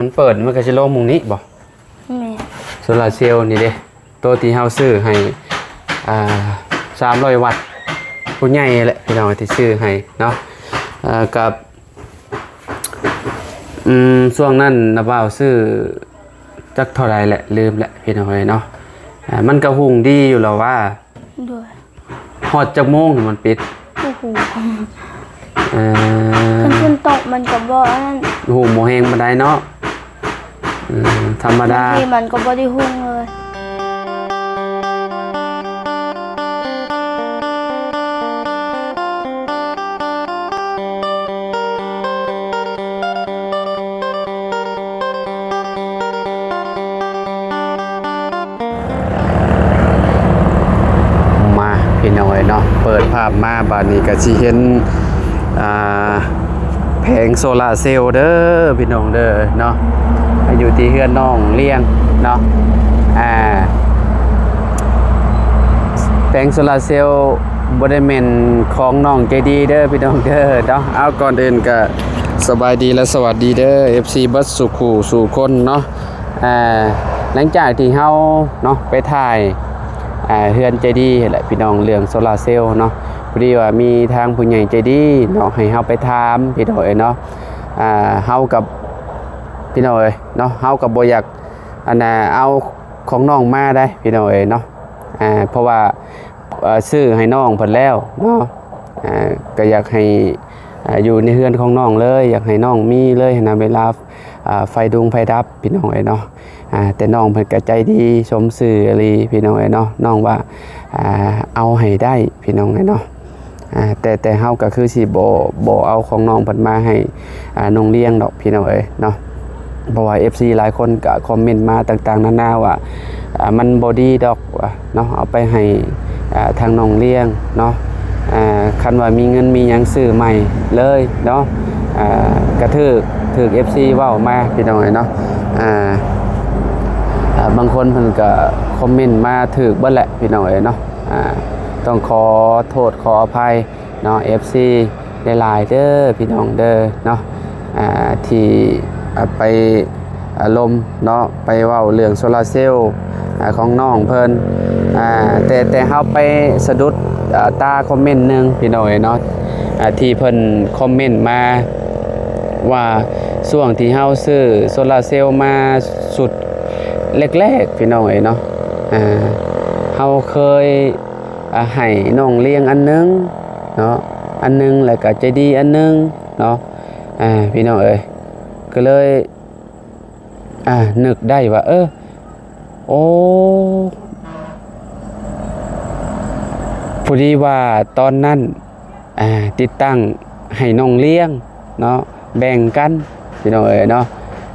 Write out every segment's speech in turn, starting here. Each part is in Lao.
ມັນເປີດ ມັນກໍຊິລົງໝ່ອງນີ້ບໍ່? ແມ່ນ. ໂຊລາເຊວນີ້ເດ້ ໂຕທີ່ເຮົາຊື້ໃຫ້ ອ່າ ສາມຮ້ອຍວັດ ຜູ້ໃຫຍ່ແຫຼະ ພີ່ນ້ອງທີ່ຊື້ໃຫ້ເນາະ. ເອີ ກັບ ອືມ ຊ່ວງນັ້ນນະບ່າວຊື້ຈັກເທົ່າໃດແຫຼະ ລືມແຫຼະ ພີ່ນ້ອງເອີຍເນາະ. ອ່າ ມັນກໍຮຸ່ງດີຢູ່ແລ້ວວ່າ ໂດຍ. ຮອດຈັກໂມງມັນປິດ? ໂອ້ໂຫ ເອີ ຄັນຝົນຕົກມັນກໍບໍ່ອັນນັ້ນ ໂອ້ໂຫ ບໍ່ແຮງປານໃດເນາະ. ເອີ ທຳມະດາ ບາງທີມັນກໍບໍ່ໄດ້ຮຸ່ງເລີຍ. ມາ ພີ່ນ້ອງເອີຍເນາະ ເປີດພາບມາບາດນີ້ກໍຊິເຫັນ ອ່າ ແຜງໂຊລາເຊວເດີ ພີ່ນ້ອງເດີເນາະ ຢູ່ທີ່ເຮືອນນ້ອງລ້ຽງເນາະ. ອ່າ ແຜງໂຊລາເຊວບໍ່ໄດ້ແມ່ນຂອງນ້ອງໃຈດີເດີ ພີ່ນ້ອງເດີເນາະ. ເອົາ ກ່ອນອື່ນກໍສະບາຍດີ ແລະ ສະຫວັດດີເດີ ເອັຟຊີ ເບິດສູ່ຄູ່ສູ່ຄົນເນາະ. ອ່າ ຫຼັງຈາກທີ່ເຮົາເນາະ ໄປຖ່າຍ ອ່າ ເຮືອນໃຈດີຫັ້ນແຫຼະ ພີ່ນ້ອງ ເລື່ອງໂຊລາເຊວເນາະ. ພໍດີວ່າມີທາງຜູ້ໃຫຍ່ໃຈດີເນາະ ໃຫ້ເຮົາໄປຖາມ ພີ່ນ້ອງເອີຍເນາະ. ອ່າ ເຮົາກັບ ພີ່ນ້ອງເອີຍເນາະ ເຮົາກໍບໍ່ຢາກ ອັນນ່າ ເອົາຂອງນ້ອງມາໄດ໋ ພີ່ນ້ອງເອີຍເນາະ. ອ່າ ເພາະວ່າ ເອີ ຊື້ໃຫ້ນ້ອງເພິ່ນແລ້ວເນາະ. ອ່າ ກໍຢາກໃຫ້ ອ່າ ຢູ່ໃນເຮືອນຂອງນ້ອງເລີຍ ຢາກໃຫ້ນ້ອງມີເລີຍຫັ້ນນະ ເວລາ ອ່າ ໄຟດຸງໄຟດັບ ພີ່ນ້ອງເອີຍເນາະ. ອ່າ ແຕ່ນ້ອງເພິ່ນກໍໃຈດີ ສົມຊື່ອີ່ຫຼີ ພີ່ນ້ອງເອີຍເນາະ. ນ້ອງວ່າ ອ່າ ເອົາໃຫ້ໄດ້ ພີ່ນ້ອງເອີຍເນາະ. ອ່າ ແຕ່ ແຕ່ເຮົາກໍຄືຊິບໍ່ ບໍ່ເອົາຂອງນ້ອງເພິ່ນມາໃຫ້ ອ່າ ນ້ອງລ້ຽງດອກ ພີ່ນ້ອງເອີຍເນາະ. ເພາະວ່າເອັຟຊີຫຼາຍຄົນກໍຄອມເມັນມາຕ່າງໆນານາວ່າ ອ່າ ມັນບໍ່ດີດອກວ່າເນາະ ເອົາໄປໃຫ້ ອ່າ ທາງນ້ອງລ້ຽງເນາະ. ອ່າ ຄັນວ່າມີເງິນມີຫຍັງຊື້ໃໝ່ເລີຍເນາະ. ອ່າ ກະຖືກ ຖືກເອັຟຊີເວົ້າມາ ພີ່ນ້ອງເອີຍເນາະ. ອ່າ ອ່າ ບາງຄົນເພິ່ນກະຄອມເມັນມາຖືກເບິດແຫຼະ ພີ່ນ້ອງເອີຍເນາະ. ອ່າ ຕ້ອງຂໍໂທດຂໍອະໄພ ເນາະ ເອັຟຊີ ຫຼາຍໆເດີ ພີ່ນ້ອງເດີເນາະ. ອ່າ ທີ່ ອ່າ ໄປ ອ່າ ລົມເນາະ ໄປເວົ້າເລື່ອງໂຊລາເຊວ ອ່າ ຂອງນ້ອງເພິ່ນ. ອ່າ ແຕ່ ແຕ່ເຮົາໄປສະດຸດ ອ່າ ຕາຄອມເມັນໜຶ່ງ ພີ່ນ້ອງເອີຍເນາະ. ອ່າ ທີ່ເພິ່ນຄອມເມັນມາວ່າ ຊ່ວງທີ່ເຮົາຊື້ໂຊລາເຊວມາຊຸດແລກໆ ພີ່ນ້ອງເອີຍເນາະ ອ່າ ເຮົາເຄີຍ ອ່າ ໃຫ້ນ້ອງລ້ຽງອັນໜຶ່ງເນາະ ອັນໜຶ່ງ ແລ້ວກໍໃຈດີອັນໜຶ່ງເນາະ. ອ່າ ພີ່ນ້ອງເອີຍ ກໍເລີຍ ອ່າ ນຶກໄດ້ວ່າ ເອີ ໂອ້ ພໍດີວ່າຕອນນັ້ນ ອ່າ ຕິດຕັ້ງໃຫ້ນ້ອງລ້ຽງເນາະ ແບ່ງກັນ ພີ່ນ້ອງເອີຍເນາະ.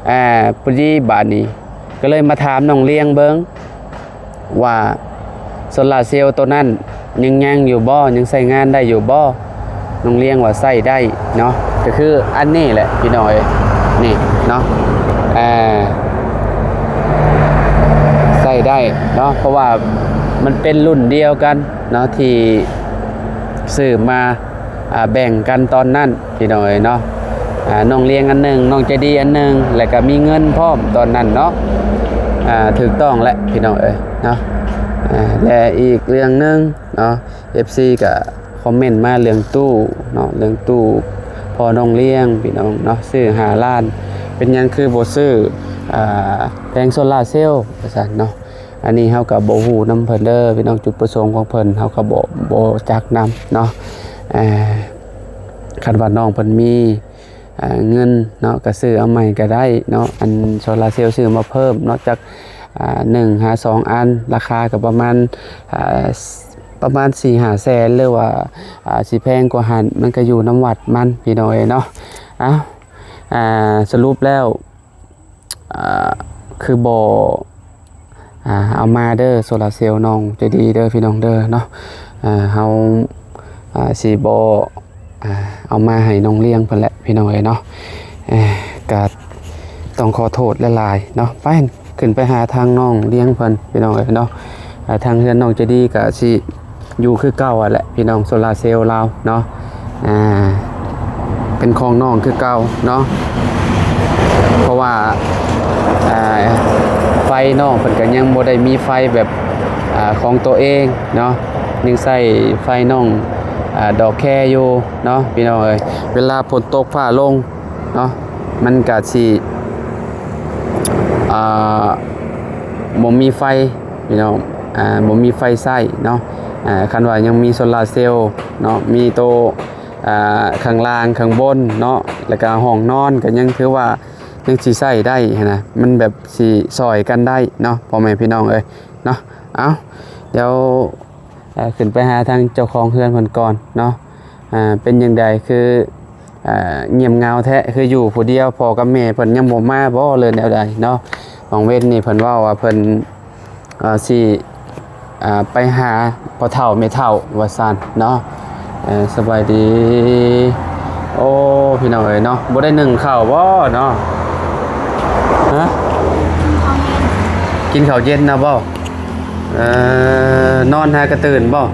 ອ່າ ພໍດີບາດນີ້ກໍເລີຍມາຖາມນ້ອງລ້ຽງເບິ່ງວ່າ ໂຊລາເຊວໂຕນັ້ນຍັງ ຍັງຢູ່ບໍ່? ຍັງໃຊ້ງານໄດ້ຢູ່ບໍ່? ນ້ອງລ້ຽງວ່າໃຊ້ໄດ້ເນາະ ກໍຄືອັນນີ້ແຫຼະ ພີ່ນ້ອງເອີຍ ນີ້ເນາະ. ອ່າ ໃຊ້ໄດ້ເນາະ ເພາະວ່າມັນເປັນລຸ້ນດຽວກັນເນາະ ທີ່ຊື້ມາ ອ່າ ແບ່ງກັນຕອນນັ້ນ ພີ່ນ້ອງເອີຍເນາະ. ອ່າ ນ້ອງລ້ຽງອັນໜຶ່ງ ນ້ອງໃຈດີອັນໜຶ່ງ ແລ້ວກໍມີເງິນພ້ອມຕອນນັ້ນເນາະ. ອ່າ ຖືກຕ້ອງແຫຼະ ພີ່ນ້ອງເອີຍເນາະ. ອ່າ ແລະ ອີກເລື່ອງໜຶ່ງເນາະ ເອັຟຊີກໍຄອມເມັນມາເລື່ອງຕູ້ເນາະ ເລື່ອງຕູ້ພໍ່ນ້ອງລ້ຽງ ພີ່ນ້ອງເນາະ ຊື້ຫ້າລ້ານ ເປັນຫຍັງຄືບໍ່ຊື້ ອ່າ ແຜງໂຊລາເຊວ ວ່າຊັ້ນເນາະ. ອັນນີ້ເຮົາກໍບໍ່ຮູ້ນຳເພິ່ນເດີ ພີ່ນ້ອງ ຈຸດປະສົງຂອງເພິ່ນເຮົາກໍບໍ່ ບໍ່ຈັກນຳເນາະ. ອ່າ ຄັນວ່ານ້ອງເພິ່ນມີ ອ່າ ເງິນເນາະ ກໍຊື້ເອົາໃໝ່ກໍໄດ້ເນາະ ອັນໂຊລາເຊວ ຊື້ມາເພີ່ມເນາະ ຈັກ ອ່າ ໜຶ່ງຫາສອງອັນ ລາຄາກໍປະມານ ອ່າ ປະມານສີ່ຫ້າແສນ ຫຼືວ່າ ອ່າ ຊິແພງກວ່າຫັ້ນ ມັນກໍຢູ່ນຳວັດມັນ ພີ່ນ້ອງເອີຍເນາະ. ເອົ້າ ອ່າ ສະຫຼຸບແລ້ວ ອ່າ ຄືບໍ່ ອ່າ ເອົາມາເດີ ໂຊລາເຊວ ນ້ອງໃຈດີເດີ ພີ່ນ້ອງເດີເນາະ. ອ່າ ເຮົາ ອ່າ ຊິບໍ່ ອ່າ ເອົາມາໃຫ້ນ້ອງລ້ຽງເພິ່ນແຫຼະ ພີ່ນ້ອງເອີຍເນາະ. ເອີ ກະຕ້ອງຂໍໂທດຫຼາຍໆເນາະ. ໄປ ຂຶ້ນໄປຫາທາງນ້ອງລ້ຽງເພິ່ນ ພີ່ນ້ອງເອີຍເນາະ. ອ່າ ທາງເຮືອນນ້ອງໃຈດີກະຊິ ຢູ່ຄືເກົ່າຫັ້ນແຫຼະ ພີ່ນ້ອງ ໂຊລາເຊວລາວເນາະ. ອ່າ ເປັນຂອງນ້ອງຄືເກົ່າເນາະ ເພາະວ່າ ໄຟນ້ອງເພິ່ນກໍຍັງບໍ່ໄດ້ມີໄຟແບບ ອ່າ ຂອງຕົວເອງເນາະ ຍັງໃຊ້ໄຟນ້ອງ ອ່າ ດອກແຄຢູ່ເນາະ ພີ່ນ້ອງເອີຍ. ເວລາຝົນຕົກຟ້າລົງເນາະ ມັນກໍຊິ ອ່າ ບໍ່ມີໄຟ ພີ່ນ້ອງ ອ່າ ບໍ່ມີໄຟໃຊ້ເນາະ. ອ່າ ຄັນວ່າຍັງມີໂຊລາເຊວເນາະ ມີໂຕ ອ່າ ຂ້າງລ່າງຂ້າງບົນເນາະ ແລ້ວກໍຫ້ອງນອນກໍຍັງຖືວ່າຍັງຊິໃຊ້ໄດ້ຫັ້ນນະ ມັນແບບຊິຊ່ອຍກັນໄດ້ເນາະ ພໍ່ແມ່ພີ່ນ້ອງເອີຍເນາະ. ເອົາ ດຽວ ເອີ ຂຶ້ນໄປຫາທາງເຈົ້າຂອງເຮືອນເພິ່ນກ່ອນເນາະ. ອ່າ ເປັນຈັ່ງໃດ ຄື ອ່າ ງຽບເຫງົາແທ້ ຄືຢູ່ຜູ້ດຽວ ພໍ່ກັບແມ່ເພິ່ນຍັງບໍ່ມາບໍ່ ຫຼືແນວໃດເນາະ? ຫວ່າງເວັນນີ້ເພິ່ນເວົ້າວ່າເພິ່ນ ອ່າ ຊິ ອ່າ ໄປຫາພໍ່ເຖົ້າແມ່ເຖົ້າວ່າຊັ້ນເນາະ. ເອີ ສະບາຍດີ. ໂອ້ ພີ່ນ້ອງເອີຍເນາະ ບໍ່ໄດ້ໜຶ້ງເຂົ້າບໍ່ເນາະ? ຮະ? ກິນເຂົ້າເຢັນນະບໍ່? ເອີ ນອນຫາກະຕື່ນບໍ່?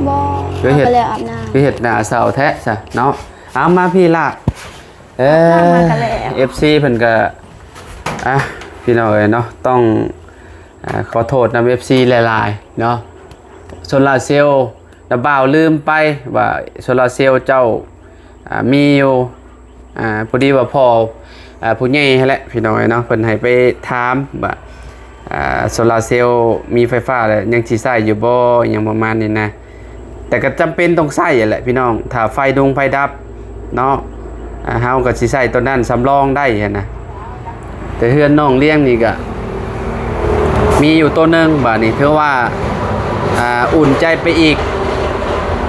ບໍ່ ຄືເຮັດ ຫາກະແລອາບນ້ຳ ຄືເຮັດໜ້າເສົ້າແທ້ຊະເນາະ. ເອົາ ມາພີ້ລະ. ເອີ ເອັຟຊີເພິ່ນກະ ອ່ະ ພີ່ນ້ອງເອີຍເນາະ ຕ້ອງ ອ່າ ຂໍໂທດນຳເອັຟຊີຫຼາຍໆເນາະ. ໂຊລາເຊວ ນະບ່າວລືມໄປວ່າໂຊລາເຊວເຈົ້າ ອ່າ ມີຢູ່ ອ່າ ພໍດີວ່າພໍ່ ອ່າ ຜູ້ໃຫຍ່ຫັ້ນແຫຼະ ພີ່ນ້ອງເອີຍເນາະ ເພິ່ນໃຫ້ໄປຖາມວ່າ ອ່າ ໂຊລາເຊວມີໄຟຟ້າແລ້ວຍັງຊິໃຊ້ຢູ່ບໍ່ ຫຍັງປະມານນີ້ນະ. ແຕ່ກໍຈຳເປັນຕ້ອງໃຊ້ຫັ້ນແຫຼະພີ່ນ້ອງ ຖ້າໄຟດົງໄຟດັບເນາະ ອ່າ ເຮົາກໍຊິໃຊ້ໂຕນັ້ນສຳລອງໄດ້ຫັ້ນນະ. ແຕ່ເຮືອນນ້ອງລ້ຽງນີ້ກໍມີຢູ່ໂຕໜຶ່ງ ບາດນີ້ຖືວ່າ ອ່າ ອຸ່ນໃຈໄປອີກ.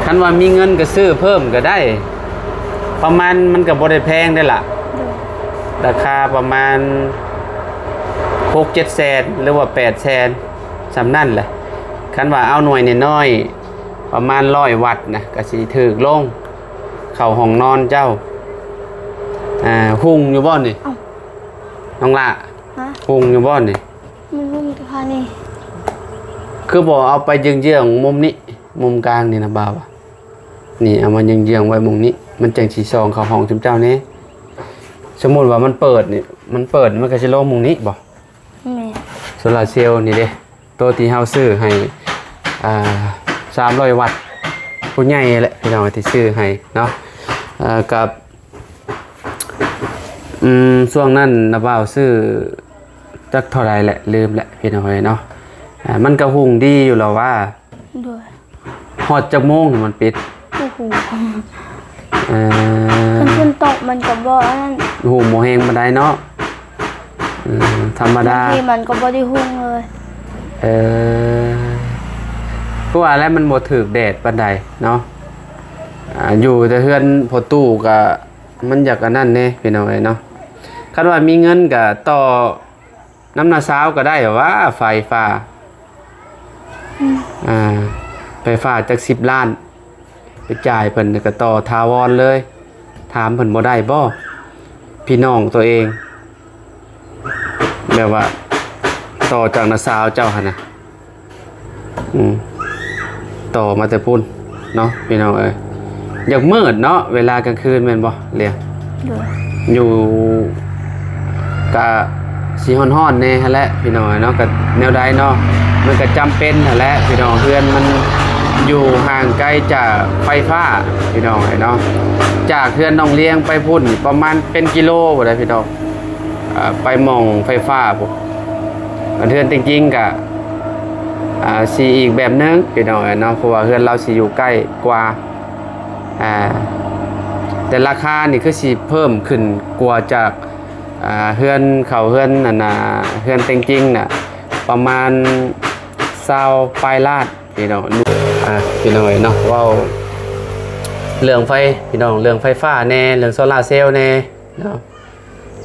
ຄັນວ່າມີເງິນກໍຊື້ເພີ່ມກໍໄດ້ ປະມານ ມັນກໍບໍ່ໄດ້ແພງເດ້ລະ ໂດຍ ລາຄາປະມານຫົກເຈັດແສນ ຫຼືວ່າແປດແສນ ສ່ຳນັ້ນແຫຼະ. ຄັນວ່າເອົາໜ່ວຍນ້ອຍໆ ປະມານຮ້ອຍວັດນະ ກໍຊິຖືກລົງ ເຂົ້າຫ້ອງນອນເຈົ້າ. ອ່າ ຮຸ່ງຢູ່ບໍ່ນີ້? ເອົ້າ ນ້ອງຫຼ້າ ຮະ? ຮຸ່ງຢູ່ບໍ່ນີ້? ມັນຮຸ່ງແຕ່ພານີ້ ຄືບໍ່ເອົາໄປເຢື້ອງໆ ມຸມນີ້ ມຸມກາງນີ້ນະ ບ່າວ ນີ້ ເອົາມາເຢື້ອງໆໄວ້ໝ່ອງນີ້ ມັນຈັ່ງຊິສ່ອງເຂົ້າຫ້ອງຊຸມເຈົ້າແດ່. ສົມມຸດວ່າມັນເປີດນີ້ ມັນເປີດ ມັນກໍຊິລົງໝ່ອງນີ້ບໍ່? ແມ່ນ ໂຊລາເຊວນີ້ເດ້ ໂຕທີ່ເຮົາຊື້ໃຫ້ ອ່າ ສາມຮ້ອຍວັດ ຜູ້ໃຫຍ່ແຫຼະ ພີ່ນ້ອງທີ່ຊື້ໃຫ້ເນາະ. ເອີ ກັບ ອືມ ຊ່ວງນັ້ນນະບ່າວຊື້ຈັກເທົ່າໃດແຫຼະ ລືມແຫຼະ ພີ່ນ້ອງເອີຍເນາະ. ອ່າ ມັນກໍຮຸ່ງດີຢູ່ແລ້ວວ່າ ໂດຍ ຮອດຈັກໂມງມັນປິດ? ໂອ້ໂຫ ເອີ ຄັນຝົນຕົກມັນກໍບໍ່ອັນນັ້ນ ຮຸ່ງບໍ່ແຮງປານໃດເນາະ. ເອີ ທຳມະດາ ບາງທີມັນກໍບໍ່ໄດ້ຮຸ່ງເລີຍ. ເອີ ຄືວ່າແລ້ວ ມັນບໍ່ຖືກແດດປານໃດເນາະ. ອ່າ ຢູ່ແຕ່ເຮືອນພໍ່ຕູ້ກໍມັນຢາກອັນນັ້ນແດ່ ພີ່ນ້ອງເອີຍເນາະ. ຄັນວ່າມີເງິນກໍຕໍ່ ນຳນ້າສາວກໍໄດ້ຫວາ ໄຟຟ້າ ອືມ ອ່າ ໄຟຟ້າຈັກສິບລ້ານ ໄປຈ່າຍເພິ່ນ ແລ້ວກໍຕໍ່ຖາວອນເລີຍ. ຖາມເພິ່ນບໍ່ໄດ້ບໍ່ ພີ່ນ້ອງຕົວເອງ ແບບວ່າຕໍ່ຈາກນ້າສາວເຈົ້າຫັ້ນນະ? ອືມ ຕໍ່ມາແຕ່ພຸ້ນເນາະ ພີ່ນ້ອງເອີຍ. ຢາກມືດເນາະ ເວລາກາງຄືນແມ່ນບໍ່ ເລຍ? ໂດຍ ຢູ່ກະຊິຮ້ອນໆແດ່ຫັ້ນແຫຼະ ພີ່ນ້ອງເອີຍເນາະ. ກະແນວໃດເນາະ ມັນກະຈຳເປັນຫັ້ນແຫຼະ ພີ່ນ້ອງ. ເຮືອນມັນຢູ່ຫ່າງໄກຈາກໄຟຟ້າ ພີ່ນ້ອງເອີຍເນາະ. ຈາກເຮືອນນ້ອງລ້ຽງໄປພຸ້ນປະມານເປັນກິໂລພຸ້ນແຫຼະ ພີ່ນ້ອງ. ອ່າ ໄປໝ່ອງໄຟຟ້າພຸ້ນ ອັນເຮືອນແຕ່ງຈິງກະ ອ່າ ຊິອີກແບບໜຶ່ງ ພີ່ນ້ອງເອີຍເນາະ ເພາະວ່າເຮືອນລາວຊິຢູ່ໃກ້ກວ່າ ອ່າ ແຕ່ລາຄານີ້ຄືຊິເພີ່ມຂຶ້ນກວ່າຈາກ ອ່າ ເຮືອນເຂົາ ເຮືອນ ອັນນ່າ ເຮືອນແຕ່ງຈິງນະ ປະມານຊາວປາຍລ້ານ ພີ່ນ້ອງ. ອ່າ ພີ່ນ້ອງເອີຍເນາະ ເວົ້າເລື່ອງໄຟ ພີ່ນ້ອງ ເລື່ອງໄຟຟ້າແດ່ ເລື່ອງໂຊລາເຊວແດ່ເນາະ.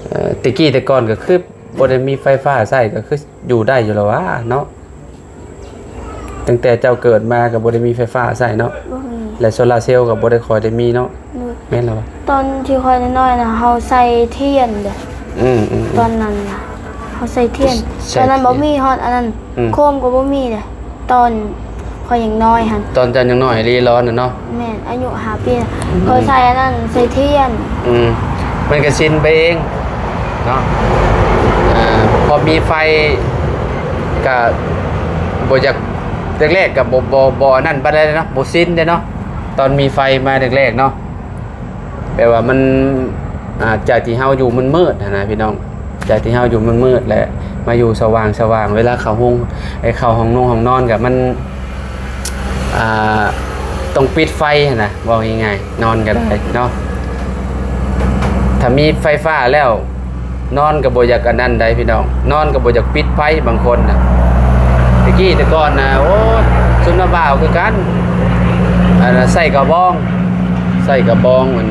ເອີ ແຕ່ກີ້ແຕ່ກ່ອນກໍຄືບໍ່ໄດ້ມີໄຟຟ້າໃຊ້ ກໍຄືຢູ່ໄດ້ຢູ່ແລ້ວຫວາເນາະ. ຕັ້ງແຕ່ເຈົ້າເກີດມາກໍບໍ່ໄດ້ມີໄຟຟ້າໃຊ້ເນາະ ບໍ່ມີ ແລະໂຊລາເຊວກໍບໍ່ໄດ້ຄ່ອຍໄດ້ມີເນາະ. ໂດຍ ແມ່ນແລ້ວຫວາ? ຕອນທີ່ຂ້ອຍນ້ອຍໆນະ ເຮົາໃສ່ທຽນເດ້. ອືມໆໆ ຕອນນັ້ນນະ ເຮົາໃສ່ທຽນ ໃສ່ທຽນ ຕອນນັ້ນບໍ່ມີຮອດອັນນັ້ນ ອືມ ໂຄມກໍບໍ່ມີເດ້ ຕອນຂ້ອຍຍັງນ້ອຍຫັ້ນ. ຕອນເຈົ້າຍັງນ້ອຍອີ່ຫຼີລອນະເນາະ? ແມ່ນ ອາຍຸຫ້າປີນະ ອືມ ຂ້ອຍໃສ່ອັນນັ້ນ ໃສ່ທຽນ. ອືມ ມັນກໍຊິນໄປເອງເນາະ. ເອີ ພໍມີໄຟ ກະບໍ່ຢາກ ແລກໆກະບໍ່ ບໍ່ ບໍ່ອັນນັ້ນປານໃດເນາະ ບໍ່ຊິນເດ້ເນາະ ຕອນມີໄຟມາແລກໆເນາະ ແບບວ່າມັນ ອ່າ ຈາກທີ່ເຮົາຢູ່ມືດໆຫັ້ນນະພີ່ນ້ອງ ຈາກທີ່ເຮົາຢູ່ມືດໆ ແລະ ມາຢູ່ສະຫວ່າງໆ ເວລາເຂົ້າຫ້ອງ ໄອ້ເຂົ້າຫ້ອງນົງຫ້ອງນອນກະມັນ ອ່າ ຕ້ອງປິດໄຟຫັ້ນນະ ເວົ້າງ່າຍໆ ນອນກະໄດ້ເນາະ ຖ້າມີໄຟຟ້າແລ້ວ ນອນກະບໍ່ຢາກອັນນັ້ນໃດ໋ພີ່ນ້ອງ ນອນກະບໍ່ຢາກປິດໄຟ ບາງຄົນນະ ແຕ່ກີ້ແຕ່ກ່ອນນະ ໂອ້ຍ ຊຸມນ້າບ່າວຄືກັນ ອັນ ໃສ່ກະບອງ ໃສ່ກະບອງ ອັນ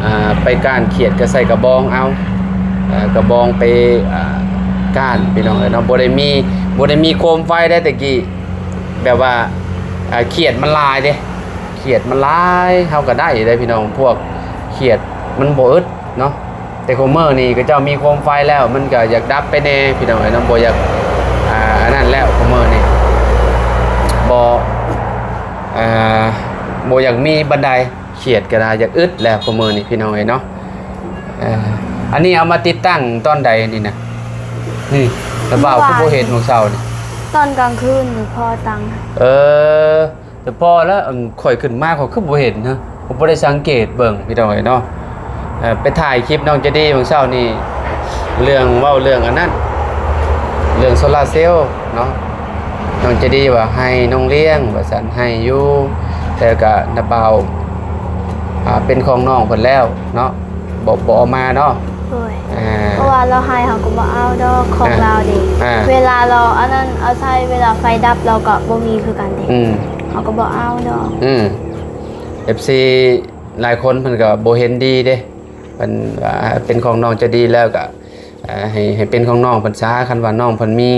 ອ່າ ໄປກ້ານຂຽດກະໃສ່ກະບອງເອົາ ເອີ ກະບອງໄປ ອ່າ ກ້ານ ພີ່ນ້ອງເອີຍເນາະ ບໍ່ໄດ້ມີ ບໍ່ໄດ້ມີໂຄມໄຟໃດ໋ແຕ່ກີ້ ແບບວ່າ ອ່າ ຂຽດມັນຫຼາຍເດ້ ຂຽດມັນຫຼາຍ ເຮົາກະໄດ້ເດ້ພີ່ນ້ອງ ພວກຂຽດມັນບໍ່ອຶດເນາະ ແຕ່ຄຸມື້ນີ້ເຂົາເຈົ້າມີໂຄມໄຟແລ້ວ ມັນກະຢາກດັບໄປແດ່ພີ່ນ້ອງເອີຍເນາະ ບໍ່ຢາກ ອ່າ ອັນນັ້ນແລ້ວ ຄຸມື້ນີ້ ບໍ່ ອ່າ ບໍ່ຢາກມີປານໃດ ຂຽດກະໄດ້ ຢາກອຶດແລ້ວ ຄຸມື້ນີ້ພີ່ນ້ອງເອີຍເນາະ ເອີ ອັນນີ້ເອົາມາຕິດຕັ້ງຕອນໃດນີ້ນະ ນີ້ ລະບ່າວຄືບໍ່ເຫັນມື້ເຊົ້ານີ້ ຕອນກາງຄືນພໍຕັ້ງ ເອີ ແຕ່ພໍແລ້ວ ອັນ ຂ້ອຍຂຶ້ນມາຂ້ອຍຄືບໍ່ເຫັນ ຮະ ຂ້ອຍບໍ່ໄດ້ສັງເກດເບິ່ງພີ່ນ້ອງເອີຍເນາະ ເອີ ໄປຖ່າຍຄລິບນ້ອງໃຈດີມື້ເຊົ້ານີ້ ເລື່ອງ ເວົ້າເລື່ອງອັນນັ້ນ ເລື່ອງໂຊລາເຊວເນາະ ນ້ອງໃຈດີວ່າໃຫ້ນ້ອງລ້ຽງວ່າຊັ້ນ ໃຫ້ຢູ່ ແຕ່ກະນ້າບ່າວ ອ່າ ເປັນຂອງນ້ອງເພິ່ນແລ້ວເນາະ ບໍ່ ບໍ່ເອົາມາເນາະ ໂດຍ ອ່າ ເພາະວ່າລາວໃຫ້ເຮົາກະບໍ່ເອົາດອກ ຂອງ ອ່າ ລາວເດ ອ່າ ເວລາລາວອັນນັ້ນເອົາໃຊ້ ເວລາໄຟດັບລາວກະບໍ່ມີຄືກັນເດ ອືມ ເຮົາກະບໍ່ເອົາດອກ ອືມ ເອັຟຊີ ຫຼາຍຄົນເພິ່ນກະບໍ່ເຫັນດີເດ້ ເພິ່ນວ່າເປັນຂອງນ້ອງໃຈດີແລ້ວກະ ເອີ ໃຫ້ ໃຫ້ເປັນຂອງນ້ອງເພິ່ນຊະ ຄັນວ່ານ້ອງເພິ່ນມີ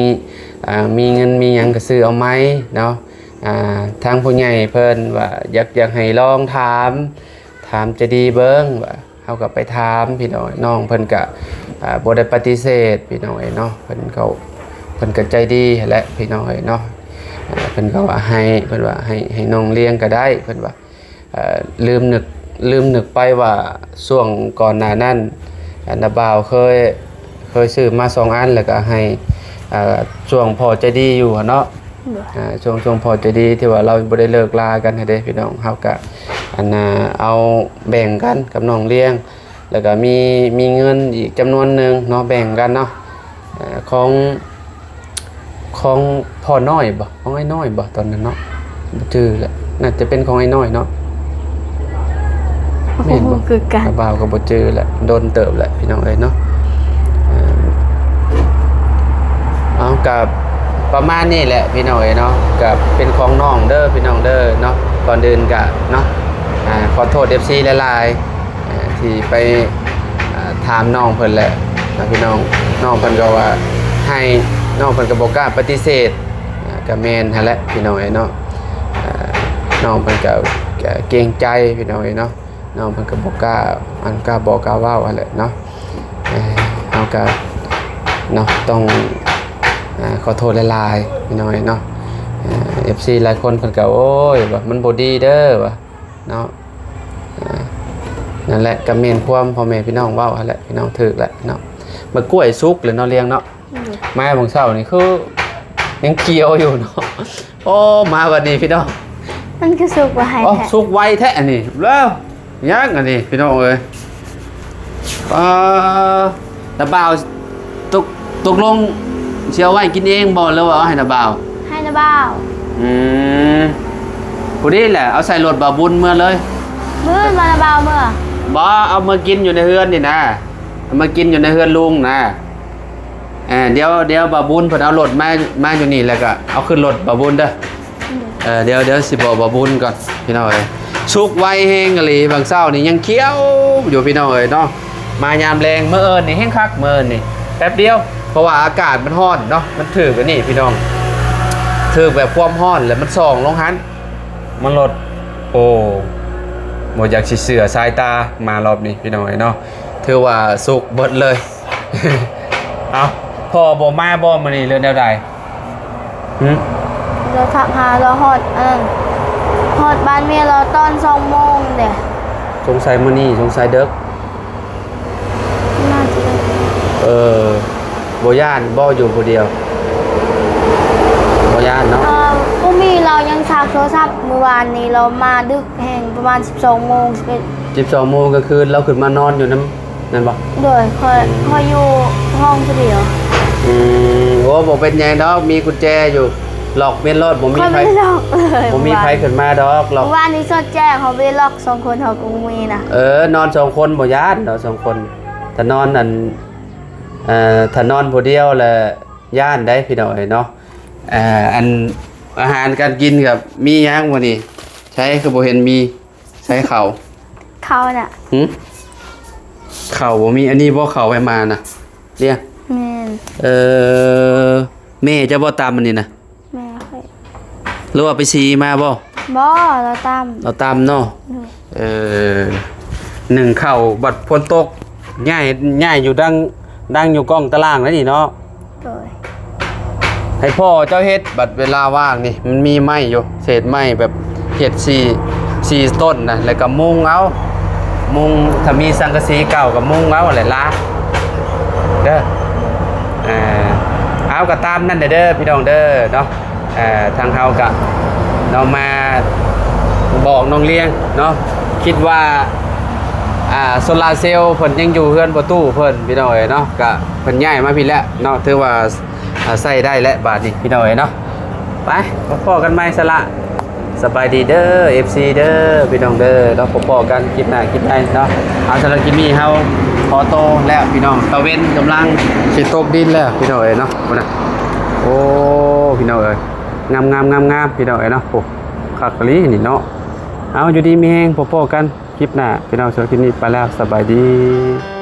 ອ່າ ມີເງິນມີຫຍັງກະຊື້ເອົາໃໝ່ເນາະ ອ່າ ທາງຜູ້ໃຫຍ່ເພິ່ນວ່າຢາກ ຢາກໃຫ້ລອງຖາມ ຖາມໃຈດີເບິ່ງວ່າ ເຮົາກະໄປຖາມພີ່ນ້ອງ ນ້ອງເພິ່ນກະ ອ່າ ບໍ່ໄດ້ປະຕິເສດພີ່ນ້ອງເອີຍເນາະ ເພິ່ນເຂົາ ເພິ່ນກະໃຈດີຫັ້ນແຫຼະພີ່ນ້ອງເອີຍເນາະ ອ່າ ເພິ່ນກະວ່າໃຫ້ ເພິ່ນວ່າໃຫ້ ໃຫ້ນ້ອງລ້ຽງກະໄດ້ ເພິ່ນວ່າ ເອີ ລືມນຶກ ລືມນຶກໄປວ່າຊ່ວງກ່ອນໜ້ານັ້ນ ອັນ ນ້າບ່າວເຄີຍ ເຄີຍຊື້ມາສອງອັນ ແລ້ວກະໃຫ້ ເອີ ຊ່ວງພໍ່ໃຈດີຢູ່ຫັ້ນເນາະ ໂດຍ ອ່າ ຊ່ວງ ຊ່ວງພໍ່ໃຈດີທີ່ວ່າລາວບໍ່ໄດ້ເລີກລາກັນຫັ້ນເດ້ພີ່ນ້ອງ ເຮົາກະ ອັນ ເອົາແບ່ງກັນກັບນ້ອງລ້ຽງ ແລ້ວກະມີ ມີເງິນອີກຈຳນວນໜຶ່ງເນາະ ແບ່ງກັນເນາະ ເອີ ຂອງ ຂອງພໍ່ນ້ອຍບໍ່ ຂອງອ້າຍນ້ອຍບໍ່ ຕອນນັ້ນເນາະ ບໍ່ຈື່ແຫຼະ ໜ້າຈະເປັນຂອງອ້າຍນ້ອຍເນາະ ແມ່ນບໍ່ ບໍ່ຮູ້ຄືກັນ ບ່າວກະບໍ່ຈື່ແຫຼະ ດົນເຕີບແຫຼະພີ່ນ້ອງເອີຍເນາະ ເອີ ເອົາ ກະປະມານນີ້ແຫຼະພີ່ນ້ອງເອີຍເນາະ ກະເປັນຂອງນ້ອງເດີພີ່ນ້ອງເດີເນາະ ກ່ອນອື່ນກະເນາະ ອ່າ ຂໍໂທດເອັຟຊີຫຼາຍໆ ອ່າ ທີ່ໄປ ອ່າ ຖາມນ້ອງເພິ່ນແຫຼະນະພີ່ນ້ອງ ນ້ອງເພິ່ນກະວ່າໃຫ້ ນ້ອງເພິ່ນກະບໍ່ກ້າປະຕິເສດ ອ່າ ກະແມ່ນຫັ້ນແຫຼະພີ່ນ້ອງເອີຍເນາະ ອ່າ ນ້ອງເພິ່ນກະ ກະເກງໃຈພີ່ນ້ອງເອີຍເນາະ ນ້ອງເພິ່ນກະບໍ່ກ້າ ອັນ ກ້າບອກກ້າເວົ້າຫັ້ນແຫຼະເນາະ ເອີ ເຮົາກະເນາະ ຕ້ອງ ອ່າ ຂໍໂທດຫຼາຍໆ ພີ່ນ້ອງເອີຍເນາະ ເອີ ເອັຟຊີຫຼາຍຄົນເພິ່ນກະ ໂອ້ຍ ວ່າມັນບໍ່ດີເດີວ່າ ເນາະ ອ່າ ນັ້ນແຫຼະ ກະແມ່ນຄວາມພໍ່ແມ່ພີ່ນ້ອງເວົ້າຫັ້ນແຫຼະ ພີ່ນ້ອງຖືກແຫຼະເນາະ ໝາກກ້ວຍສຸກແລ້ວເນາະ ລ້ຽງເນາະ ໂດຍ ມາຫວ່າງເຊົ້ານີ້ຄືຍັງຂຽວຢູ່ເນາະ ໂອ້ ມາບັດນີ້ພີ່ນ້ອງ ມັນຄືສຸກໄວ ອໍ ແທ້ ສຸກໄວແທ້ອັນນີ້ ແລ້ວ ຍັງອັນນີ້ພີ່ນ້ອງເອີຍ ອ່າ ນ້າບ່າວ ຕົກ ຕົກລົງຊິເອົາໄວ້ກິນເອງບໍ່ ຫຼືວ່າເອົາໃຫ້ນ້າບ່າວ ໃຫ້ນ້າບ່າວ ອືມ ພໍດີແຫຼະ ເອົາໃສ່ລົດບ່າວບຸນເມືອເລີຍ ມື້ອື່ນບໍ່ນ້າບ່າວເມືອ ບໍ່ ເອົາມາກິນຢູ່ໃນເຮືອນນີ້ນະ ເອົາມາກິນຢູ່ໃນເຮືອນລຸງນະ ເອີ ດຽວ ດຽວບ່າວບຸນເພິ່ນເອົາລົດມາ ມາຢູ່ນີ້ ແລ້ວກະເອົາຂຶ້ນລົດບ່າວບຸນເດີ ເອີ ດຽວ ດຽວຊິບອກບ່າວບຸນກ່ອນພີ່ນ້ອງເອີຍ ສຸກໄວແຮງອີ່ຫຼີ ຫວ່າງເຊົ້ານີ້ຍັງຂຽວຢູ່ພີ່ນ້ອງເອີຍເນາະ ມາຍາມແລງ ມື້ອື່ນນີ້ແຮງຄັກ ມື້ອື່ນນີ້ແປັບດຽວ ເພາະວ່າອາກາດມັນຮ້ອນເນາະ ມັນຖືກອັນນີ້ພີ່ນ້ອງ ຖືກແບບຄວາມຮ້ອນ ແລ້ວມັນສ່ອງລົງຫັ້ນ ມັນລົດ ໂອ້ ບໍ່ຢາກຊິເຊື່ອສາຍຕາ ມາລອບນີ້ພີ່ນ້ອງເອີຍເນາະ ຖືວ່າສຸກເບິດເລີຍ ເອົ້າ ພໍ່ບໍ່ມາບໍ່ມື້ນີ້ ຫຼືແນວໃດ? ຫຶ? ລາວທັກຫາ ລາວຮອດອັນນັ້ນ ຮອດບ້ານເມຍລາວຕອນສອງໂມງເດ້ ສົງໄສມື້ນີ້ ສົງໄສເດິກ ໜ້າຈະເດິກ ເອີ ບໍ່ຢ້ານບໍ່ ຢູ່ຜູ້ດຽວ? ຢ້ານເນາະ. ເອີ ບໍ່ມີ ລາວຍັງຊັກໂທລະສັບ. ມື້ວານນີ້ລາວມາດຶກແຮງ ປະມານສິບສອງໂມງ ສິບເອັດ ສິບສອງໂມງກາງຄືນ ລາວຂຶ້ນມານອນຢູ່ນຳ ແມ່ນບໍ່? ໂດຍ ຂ້ອຍ ອືມ ຂ້ອຍຢູ່ຫ້ອງຜູ້ດຽວ. ອືມ ໂອ້ ບໍ່ເປັນຫຍັງດອກ ມີກຸນແຈຢູ່ ລັອກແມ່ນໂລດ ບໍ່ມີໃຜ ຂ້ອຍບໍ່ໄດ້ລັອກເລີຍ ບໍ່ມີໃຜຂຶ້ນມາດອກ ລັອກ. ມື້ວານນີ້ສອດແຈ້ງ ເຮົາບໍ່ໄດ້ລັອກ ສອງຄົນເຮົາກໍບໍ່ມີນະ. ເອີ ນອນສອງຄົນບໍ່ຢ້ານດອກ ສອງຄົນ ຖ້ານອນອັນ ເອີ ຖ້ານອນຜູ້ດຽວລະຢ້ານໄດ໋ ພີ່ນ້ອງເອີຍເນາະ. ເອີ ອັນ ອາຫານການກິນກໍມີຫຍັງມື້ນີ້? ໃສຄືບໍ່ເຫັນມີ? ໃສເຂົ້າ? ເຂົ້ານະ ຫຶ? ເຂົ້າບໍ່ມີ. ອັນນີ້ບໍ່ເຂົ້າໄວ້ມານະ ລຽງ? ແມ່ນ. ເອີ ແມ່ເຈົ້າບໍ່ຕຳອັນນີ້ນະ? ແມ່ຂ້ອຍ. ຫຼືວ່າໄປສີມາບໍ່? ບໍ່ ລາວຕຳ ລາວຕຳເນາະ. ໂດຍ. ເອີ ໜຶ້ງເຂົ້າ ບັດຝົນຕົກ ຍ້າຍ ຍ້າຍຢູ່ດັງ ດັງຢູ່ກ້ອງຕາລ່າງແລ້ວນີ້ເນາະ. ໂດຍ. ໃຫ້ພໍ່ເຈົ້າເຮັດ ບັດເວລາວ່າງນີ້ ມັນມີໄມ້ຢູ່ ເສດໄມ້ແບບເຮັດສີ່ ສີ່ຕົ້ນນະ ແລ້ວກໍມຸງເອົາ ມຸງ ຖ້າມີສັງກະສີເກົ່າກໍມຸງເອົາແຫຼະລະເດີ. ເອົາ ກໍຕາມນັ້ນເດີ ພີ່ນ້ອງເດີເນາະ. ເອີ ທາງເຮົາກະເນາະ ມາບອກນ້ອງລຽງເນາະ ຄິດວ່າ ອ່າ ໂຊລາເຊວເພິ່ນຍັງຢູ່ເຮືອນພໍ່ຕູ້ເພິ່ນ ພີ່ນ້ອງເອີຍເນາະ. ກະເພິ່ນຍ້າຍມາພີ້ແລ້ວເນາະ ຖືວ່າ ອ່າ ໃຊ້ໄດ້ແລ້ວບາດນີ້ ພີ່ນ້ອງເອີຍເນາະ. ໄປ ພໍ້ກັນໃໝ່ຊະລະ. ສະບາຍດີເດີ ເອັຟຊີ ເດີ ພີ່ນ້ອງເດີເນາະ. ພໍ້ກັນຄລິບໜ້າຄລິບໃໝ່ເນາະ. ເອົາ ສຳລັບຄລິບນີ້ເຮົາຂໍໂຕແລ້ວ ພີ່ນ້ອງ. ຕາເວັນກຳລັງຊິຕົກດິນແລ້ວ ພີ່ນ້ອງເອີຍເນາະ. ພຸ້ນນະ ໂອ້ ພີ່ນ້ອງເອີຍ ງາມໆໆໆ ພີ່ນ້ອງເອີຍເນາະ. ໂອ້ ຄັກອີ່ຫຼີນີ້ເນາະ. ເອົາ ຢູ່ດີມີແຮງ ພໍ້ກັນຄລິບໜ້າ ພີ່ນ້ອງ. ສຳລັບຄລິບນີ້ໄປແລ້ວ ສະບາຍດີ.